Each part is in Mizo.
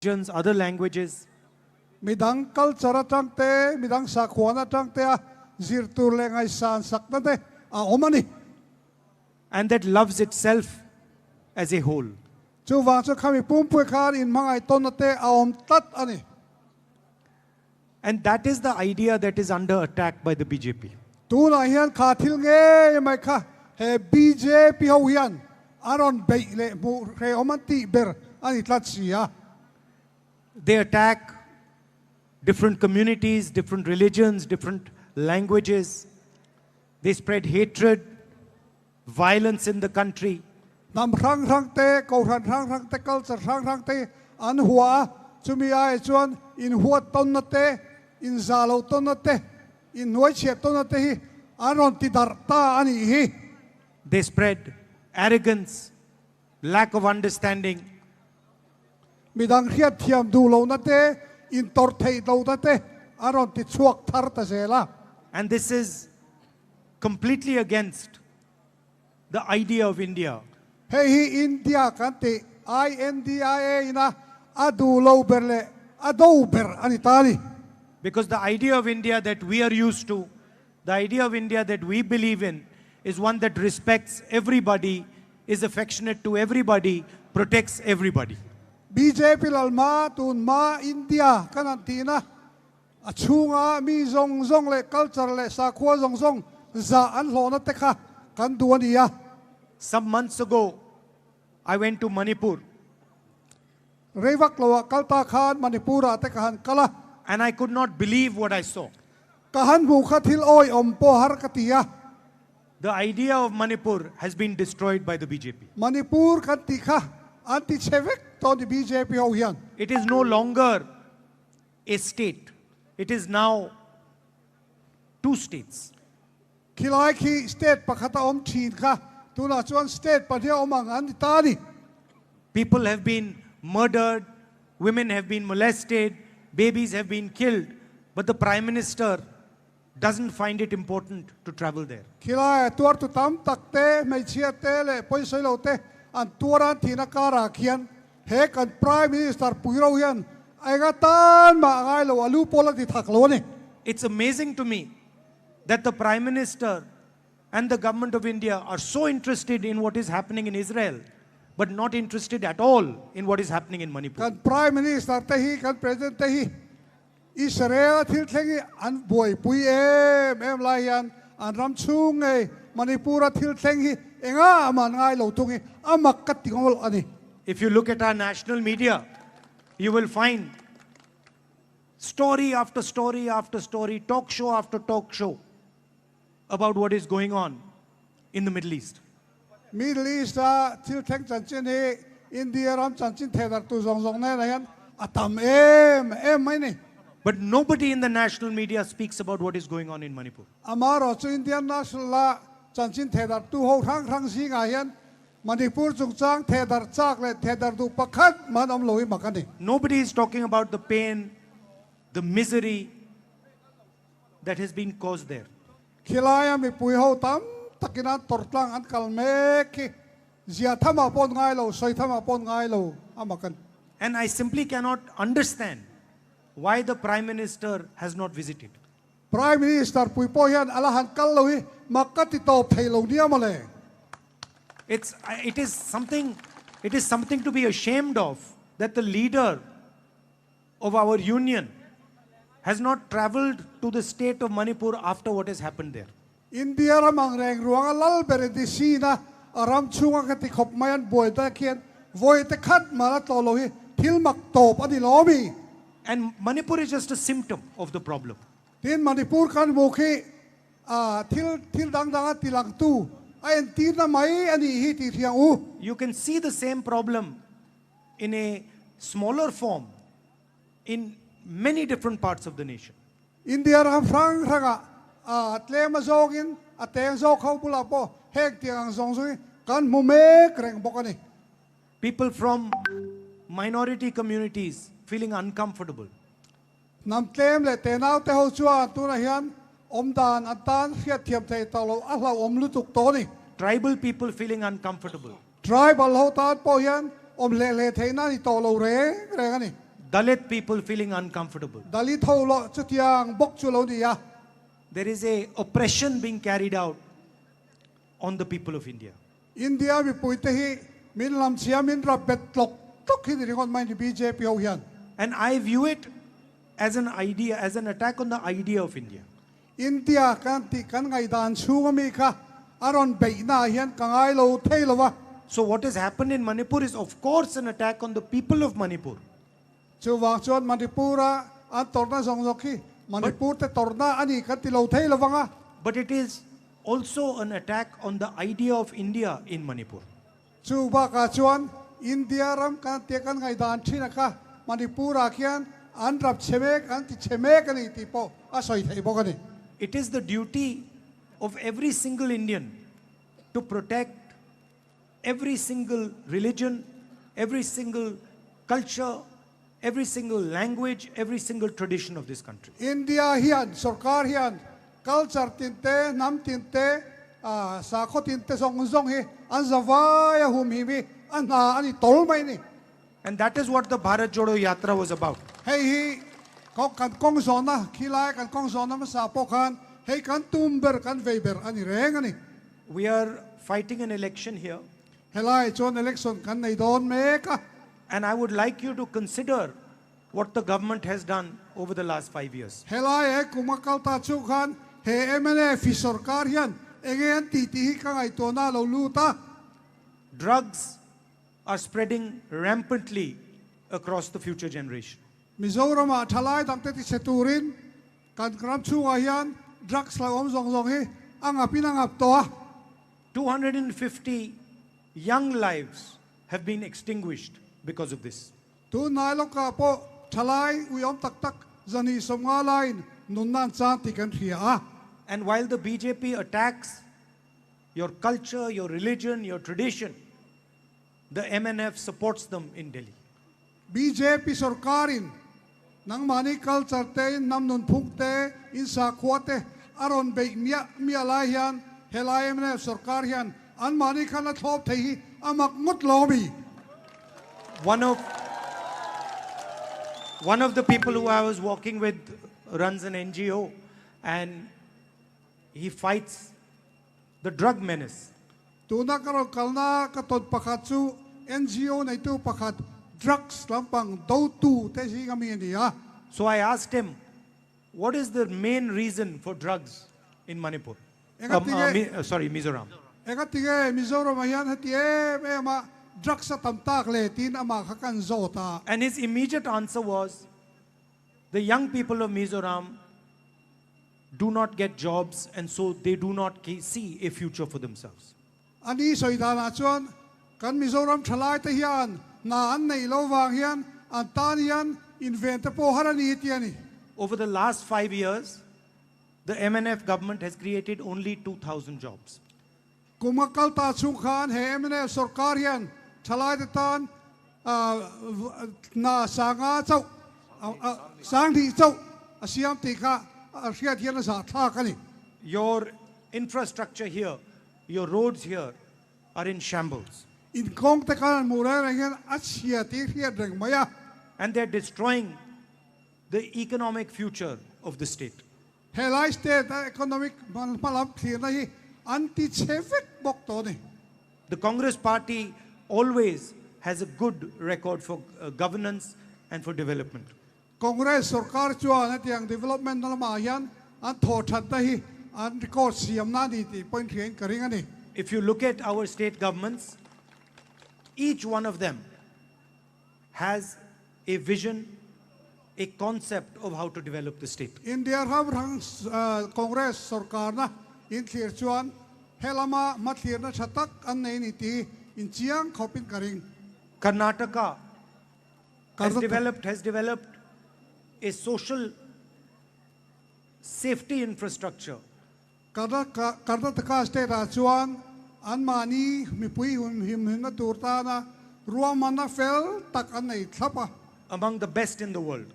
Religions, other languages. Midang culture atang te, midang sakhuana atang te a zir tur leh ngaihsan sakna te a awm a ni. And that loves itself as a whole. Chuvang chu khami pumpui khan inhmangaih tawnna te a awm tlat a ni. And that is the idea that is under attack by the bjp. Tunah hian kha thil ngei mai kha he bjp ho hian a rawn beih leh hmuh hrehawm an tih ber a ni tlat si a. They attack different communities, different religions, different languages. They spread hatred, violence in the country. Hnam hrang hrang te, kohhran hrang hrang te, culture hrang hrang te an hua a, chumi aiah chuan inhuat tawnna te, inzah loh tawnna te, inhnuaichhiah tawnna te hi an rawn ti darh ta a nih hi. They spread arrogance, lack of understanding. Midang hriat thiam duh lohna te, intawrh theih lohna te an rawn ti chhuak thar ta zel a. And this is completely against the idea of India. Hei hi India kan tih INDIA ina a duh lo ber leh a do ber a ni ta a ni. Because the idea of India that we are used to, the idea of India that we believe in is one that respects everybody, is affectionate to everybody, protects everybody. Bjp lalhma tunhma India kan han tihna A chhunga mi zawng zawng leh culture leh sakhua zawng zawng zah an hlawhna te kha kan duh a ni a. Some months ago, I went to Manipur. Rei vak loah kal ta khan Manipur-ah te ka han kal a. And I could not believe what I saw. Ka han hmuh kha thil awi awm pawh har ka ti a. The idea of Manipur has been destroyed by the bjp. Manipur kan tih kha an ti chhe vek tawh ni bjp ho hian. It is no longer a state. It is now two states. Khilai khi state pakhat a awm thin kha tunah chuan state pahnih a awm ang an ti ta a ni. People have been murdered, women have been molested, babies have been killed, but the Prime Minister doesn't find it important to travel there. Khilai tuartu tam tak te, hmeichhia te leh pawisawi lo te an tuar an thihna karah khian he kan Prime Minister pui ro hian a enga tan mah a ngai lo, a lu pawl a ti thak lo a ni. It's amazing to me that the Prime Minister and the Government of India are so interested in what is happening in Israel but not interested at all in what is happening in Manipur. Kan Prime Minister te hi, kan President te hi Israel-a thil thleng hi an buaipui em em lai hian an ram chhung ngei Manipur-a thil thleng hi engah mah an ngai lo thung hi a mak ka ti ngawlh a ni. If you look at our national media, you will find story after story after story, talk show after talk show about what is going on in the Middle East. Middle East-a thil thleng chanchin hi India ram chanchin thehdarhtu zawng zawng nenah hian a tam em em mai ni. But nobody in the national media speaks about what is going on in Manipur. Amaherawhchu Indian national-a chanchin thehdarhtu ho hrang hrang zingah hian Manipur chungchang thehdarh chak leh thehdarh duh pakhat mah an awm lo hi mak a ni. Nobody is talking about the pain, the misery that has been caused there. Khilaia mipui ho tam takin an tawrh tlang an kal mek hi zia thamah pawh an ngai lo, sawi thamah pawh an ngai lo a mak a ni. And I simply cannot understand why the Prime Minister has not visited. Prime Minister pui pawh hian a la han kal lo hi mak ka ti tawp thei lo nia mawle. It's, it is something, it is something to be ashamed of that the leader of our union has not travelled to the state of Manipur after what has happened there. India ram ang reng ruanga lal ber in ti sin a, a ram chhunga ka ti khawp mai an buai ta khian vawi te khat mah la tlawh lo hi thil mak tawp a ni lo ami? And Manipur is just a symptom of the problem. Tin Manipur kan hmuh khi a thil thil dang dang a ti langtu a entirna mai a nih hi tih hriang u. You can see the same problem in a smaller form in many different parts of the nation. India ram hrang hrangah a tlem a zawngin a teng zawk ho bulah pawh heng tiang ang zawng zawngin kan hmu mek reng bawk a ni. People from minority communities feeling uncomfortable. Hnam tlem leh tenau te ho chuan tunah hian awm dan an tan hriat thiam thei tawh lo a hlauhawm lutuk tawh a ni. Tribal people feeling uncomfortable. Tribal ho tan pawh hian awm hleh hleh theihna a ni tawh lo reng reng a ni. Dalit people feeling uncomfortable. Dalit ho lo chutiang bawk chu lo ni a. There is a oppression being carried out on the people of India. India mipui te hi min lamchhia min rap bet tlawk tlawk hi ni ringawt mai ni bjp ho hian. And I view it as an idea, as an attack on the idea of India. India kan tih kan ngaihdan chhung ami kha a rawn beihna ah hian ka ngai lo thei lo va. So what has happened in Manipur is of course an attack on the people of Manipur. Chuvang chuan Manipur-a an tawrhna zawng zawng khi Manipur te tawrhna a ni kan ti lo thei lo vang a. But it is also an attack on the idea of India in Manipur. Chu bakah chuan India ram kan tia kan ngaihdan thin a kha Manipur-ah khian an rap chhe mek, an ti chhe mek a ni tih pawh a sawi theih bawk a ni. It is the duty of every single Indian to protect every single religion, every single culture, every single language, every single tradition of this country. India hian, sorkar hian culture tin te, hnam tin te, sakhaw tin te zawng zawng hi an zavai a humhim hi a hna a ni tawl mai a ni. And that is what the Bharat Jodo Yatra was about. Hei hi kan kawng zawhna, khilai kan kawng zawhna hmasa pawh khan hei kan tum ber, kan vei ber a ni reng a ni. We are fighting an election here. Helai chuan election kan nei dawn mek a. And I would like you to consider what the government has done over the last 5 years. Helai he kum a kal ta chu khan he MNF hi sorkar hian enge an tih tih hi ka ngaihtuahna a lo lut a. Drugs are spreading rampantly across the future generation. Mizoramah thalai dangte ti chhe turin kan ram chhungah hian drugs lo awm zawng zawng hi a ngapin a ngap tawh a. 250 young lives have been extinguished because of this. Tunhnai lawkah pawh thalai uiawm tak tak 250 laiin nunna an chang tih kan hria a. And while the BJP attacks your culture, your religion, your tradition, the MNF supports them in Delhi. BJP sorkarin nangmahni culture te, in hnam nunphung te, in sakhua te a rawn beih miah miah lai hian helai MNF sorkar hian anmahni khan a thlawp thei hi a mak ngawt lo ami? One of the people who I was walking with runs an NGO and he fights the drug menace. Tuna ka rawn kalna ka tawn pakhat chu NGO neitu pakhat drugs lampang dotu te zing ami a ni a. So I asked him, what is the main reason for drugs in Manipur? Engatinge Sorry, Mizoram. Engatinge Mizoram ah hian heti em em a drugs a tam tak le tiin amah kha kan zawt a. And his immediate answer was, the young people of Mizoram do not get jobs and so they do not see a future for themselves. Ani sawi danah chuan kan Mizoram thalai te hian hna an neih lo vang hian an tan hian inven te pawh har a ni ti a ni. Over the last 5 years, the MNF government has created only 2,000 jobs. Kum a kal ta chhung khan he MNF sorkar hian thalai te tan hna 5,000 chauh, 2,000 chauh a siam tih kha a hriat hian a zah thlak a ni. Your infrastructure here, your roads here are in shambles. In kawng te khan an hmuh reng reng hian a chhia tih hriat reng mai a. And they're destroying the economic future of the state. Helai state a economic hmalam thlirna hi an ti chhe vek bawk tawh a ni. The Congress party always has a good record for governance and for development. Congress sarkar chuan hetiang development na lamah hian an thaw that na hi an record siam na ni tih point hriain ka ring a ni. If you look at our state governments, each one of them has a vision, a concept of how to develop the state. India ram rang Congress sarkar na in thlir chuan helama hmathlir na tha tak an nei ni ti in chiang khawpin ka ring. Karnataka has developed a social safety infrastructure. Karnataka state ah chuan an mahni mipui hum him him na tur ta na ruahmanna fel tak an nei thlap a. Among the best in the world.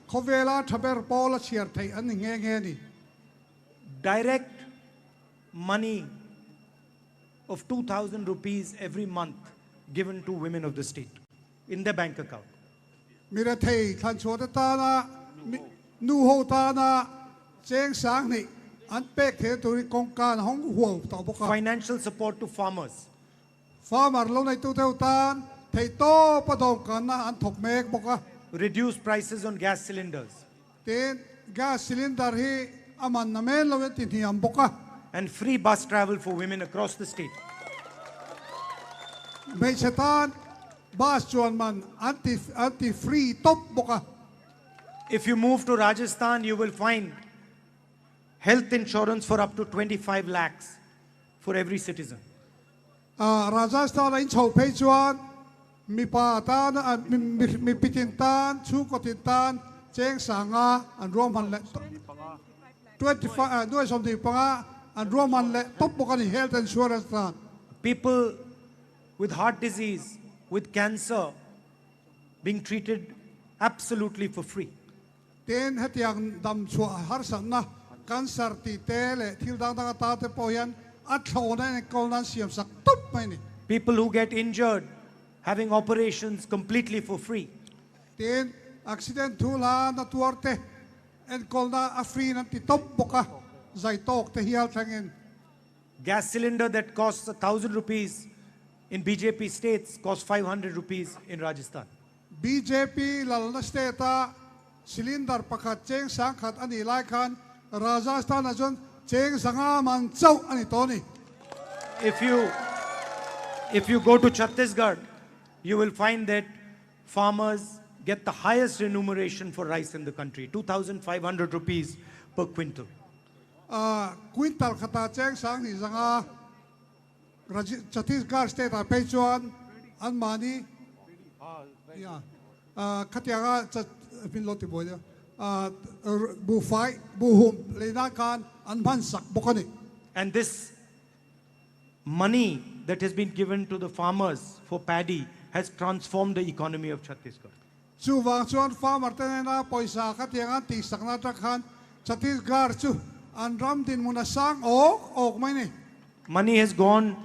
Khawvela thaber pawl a chhiar thei an ni nge nge ni. Direct money of 2000 rupees every month given to women of the state in their bank account. Mi rethei thlanchhuah te tana, nu ho tana cheng 2000 an pek theihna turin kawngka an hawng huau tawh bawk a. Financial support to farmers. Farmer lo neitu te ho tan theihtawp a dawmkanna an thawk mek bawk a. Reduce prices on gas cylinders. Tin, gas cylinder hi a man na men lo in ti hniam bawk a. And free bus travel for women across the state. Hmeichhe tan bus chuan man an ti an ti free tawp bawk a. If you move to Rajasthan, you will find health insurance for up to 25 lakhs for every citizen. Rajasthan a in chhoh phei chuan mipa tan mi tin tan chhungkaw tin tan cheng 50 an ruahman leh 25 nuai 25 an ruahman leh tawp bawk a ni health insurance tan. People with heart disease, with cancer being treated absolutely for free. Tin, hetiang dam chhuah harsatna, cancer tih te leh thil dang dang ata te pawh hian a thlawhna enkawlna an siam sak tawp mai a ni. People who get injured having operations completely for free. Tin, accident thu hla na tuar te enkawlna a free in an ti tawp bawk a, zai tawk te hial thlengin. Gas cylinder that costs ₹1,000 in BJP states costs ₹500 in Rajasthan. BJP lalna state-a cylinder pakhat cheng 1000 a nih lai khan Rajasthan-ah chuan cheng 500 man chauh a ni tawh a ni. If you if you go to Chhattisgarh, you will find that farmers get the highest remuneration for rice in the country, ₹2,500 per quintal. Quintal khatah cheng 2500 Chhattisgarh state-ah phei chuan anmahni khatianga min lo ti buai deuh buhfai buhhum lei nan khan an hman sak bawk a ni. And this money that has been given to the farmers for paddy has transformed the economy of Chhattisgarh. Chuvang chuan farmer te nena pawisa khatianga an tihsakna atang khan Chhattisgarh chu an ram dinhmun a sang awk awk mai ni. Money has gone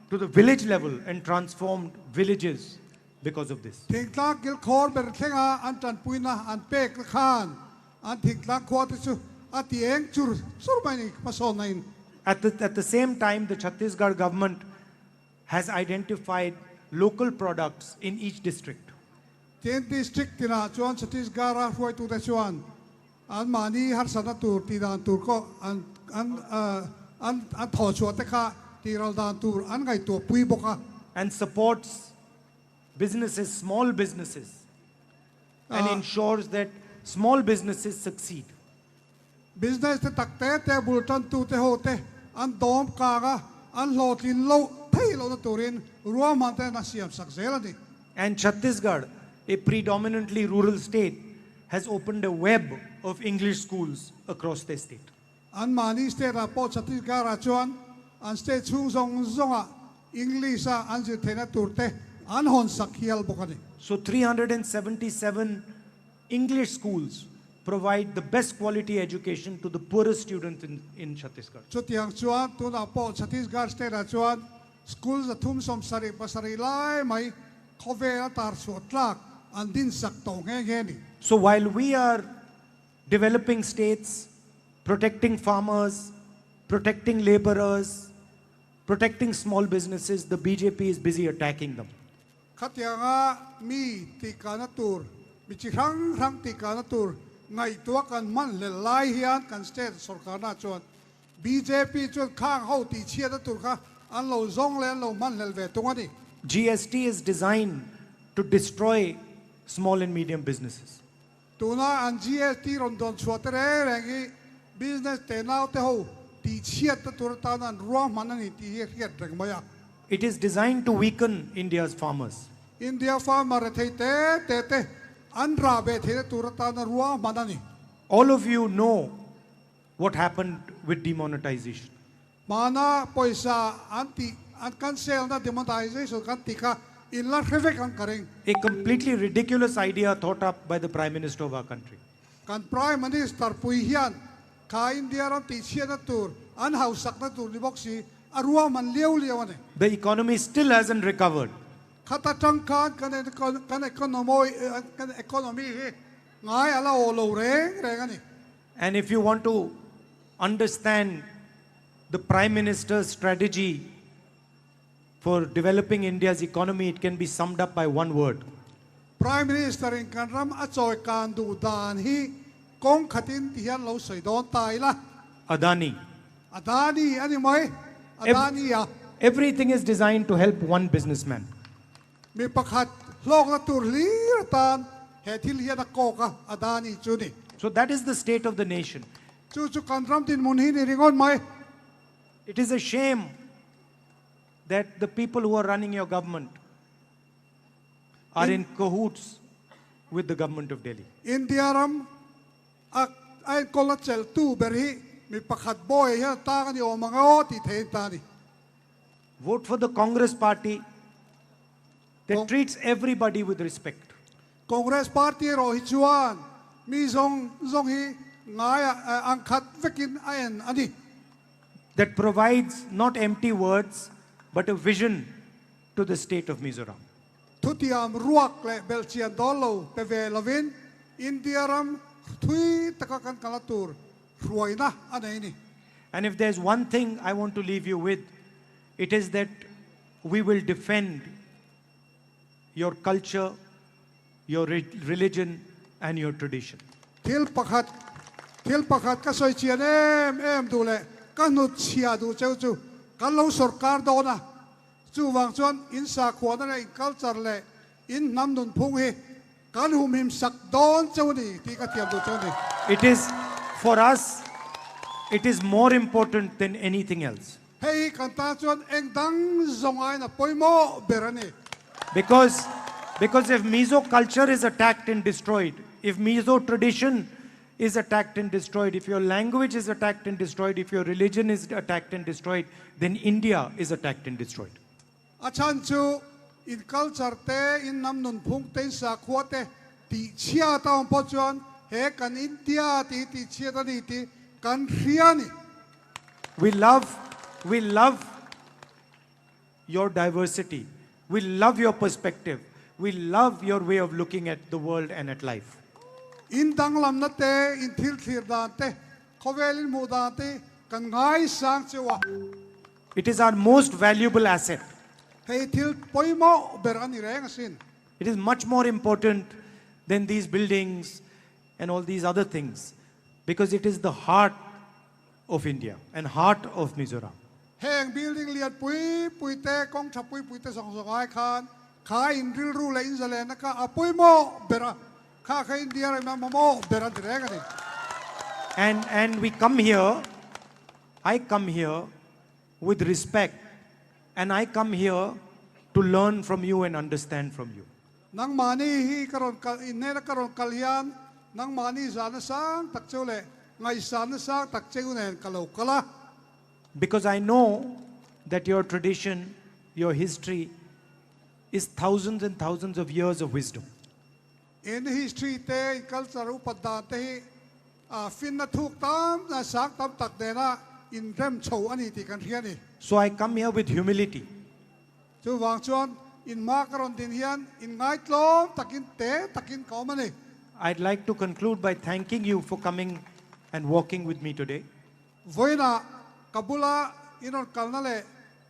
to the village level and transformed villages because of this. Thingtlang kilkhawr ber thlenga an tanpuina an pek na khan an thingtlang khua te chu a ti eng chur chur mai ni hmasawnna in. At the at the same time, the Chhattisgarh government has identified local products in each district. Tin, district tinah chuan Chhattisgarh-a hruaitute chuan anmahni harsatna tur tih dan tur kawh an an an an thawhchhuah te kha tihral dan tur an ngaihtuah pui bawk a. And supports businesses, small businesses and ensures that small businesses succeed. Business te tak te te bul tantu te ho te an dawm kang a, an hlawhtlin loh thei lohna turin ruahman te an siam sak zel a ni. And Chhattisgarh, a predominantly rural state, has opened a web of English schools across their state. Anmahni state ah pawh Chhattisgarh ah chuan an state chhung zawng zawngah English a an zir theihna tur te an hawn sak hial bawk a ni. So 377 English schools provide the best quality education to the poorest students in in Chhattisgarh. Chutiang chuan tunah pawh Chhattisgarh state ah chuan school 377 lai mai khawvel a tar chhuah tlak an din sak tawh nghe nghe a ni. So while we are developing states, protecting farmers, protecting labourers, protecting small businesses, the BJP is busy attacking them. Khatianga mi tihkahna tur, mi chi hrang hrang tihkahna tur ngaihtuah kan hman hlel lai hian kan state sorkarna chuan BJP chuan khang ho tihchhiatna tur kha an lo zawng leh an lo hman hlel ve tung a ni. GST is designed to destroy small and medium businesses. Tuna an GST rawn dawn chhuah te reng reng hi business tenau te ho tihchhiatna tur atan an ruahman a ni tih hi a hriat reng mai a. It is designed to weaken India's farmers. India farmer rethei te te te an rah beh theihna tur atan a ruahman a ni. All of you know what happened with demonetization. Hmana pawisa an tih an cancel na demonetization kan tih kha in la hre vek ang ka ring. A completely ridiculous idea thought up by the Prime Minister of our country. Kan Prime Minister pui hian kha India ram tihchhiatna tur an hausakna tur ni bawk si a ruahman liau liau a ni. The economy still hasn't recovered. Khata tang khan kan kan economy kan economy hi ngai ala awh lo reng reng a ni. And if you want to understand the Prime Minister's strategy for developing India's economy, it can be summed up by one word. Prime Minister in kan ram a chawi kan duh dan hi kawng khatin ti hian lo sawi dawn ta ila. Adani. Adani a ni mai. Adani a. Everything is designed to help one businessman. Mi pakhat hlawkna tur hlir atan he thil hian a kawk a, Adani chu ni. So that is the state of the nation. Chu chu kan ram dinhmun hi ni ringawt mai. It is a shame that the people who are running your government are in cahoots with the government of Delhi. India ram a a enkawl a chelh tu ber hi mi pakhat bawi hian a tang a ni awm ang aw tih theih a ni ta a ni. Vote for the Congress party that treats everybody with respect. Congress party erawh hi chuan mi zawng zawng hi ngaiah ang khat vekin a en a ni. That provides not empty words but a vision to the state of Mizoram. Thutiam ruak leh belhchian dawl lo pe ve lovin India ram thui taka kan kala tur hruaina a nei ni. And if there's one thing I want to leave you with, it is that we will defend your culture, your religion and your tradition. Thil pakhat, thil pakhat ka sawi chian em em duh leh ka hnut chhia duh cheu chu kan lo sawrkar dawn a, chuvang chuan in sakhuana leh in culture leh in hnam nunphung hi kan humhim sak dawn cheu a ni tih ka thiam duh cheu a ni. It is for us, it is more important than anything else. Hei hi kan tan chuan eng dang zawng aiin a pawimawh ber a ni. Because because if Mizo culture is attacked and destroyed, if Mizo tradition is attacked and destroyed, if your language is attacked and destroyed, if your religion is attacked and destroyed, then India is attacked and destroyed. A chhan chu in culture te, in hnam nunphung te, in sakhua te tih chhiat a awm pawh chuan he kan India tih hi tih chhiat a ni tih kan hria a ni. We love, we love your diversity. We love your perspective. We love your way of looking at the world and at life. In danglamna te, in thil thlir dan te, khawvel in hmuh dan te kan ngaisang cheu a. It is our most valuable asset. Hei thil pawimawh ber a ni reng asin. It is much more important than these buildings and all these other things because it is the heart of India and heart of Mizoram. Heng building lian pui pui te, kawng tha pui pui te zawng zawng ai khan kha in rilru leh in zalenna kha a pawimawh ber a, kha kha India ram a mamawh ber a ni reng a ni. And and we come here, I come here with respect and I come here to learn from you and understand from you. Nangmahni hi ka rawn kal, in hnena ka rawn kal hian nangmahni zahna sang tak cheu leh ngaihsanna sang tak cheu nen ka lo kal a. Because I know that your tradition, your history is thousands and thousands of years of wisdom. In history te, in culture upat dan te hi a finna thuk tam, sang tam tak nena inrem chho a ni tih kan hria a ni. So I come here with humility. Chuvang chuan in hma ka rawn din hian in ngaitlawm takin te takin ka awm a ni. I'd like to conclude by thanking you for coming and walking with me today. Vawiinah ka bula in rawn kalna leh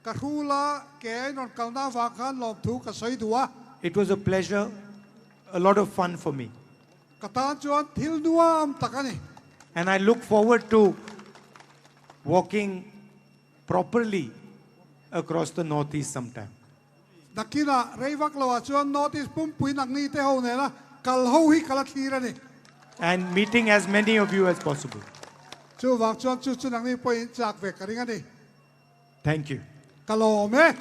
ka hrula ke a in rawn kalna avang khan lawmthu ka sawi duh a. It was a pleasure, a lot of fun for me. Ka tan chuan thil nuam tak a ni. And I look forward to walking properly across the North East sometime. Nakinah rei vak loah chuan North East pumpui nakni te ho nena kal ho hi ka la thlir a ni. And meeting as many of you as possible. Chuvang chuan chu chu nakni pawhin chak ve ka ring a ni. Thank you. Ka lawm e.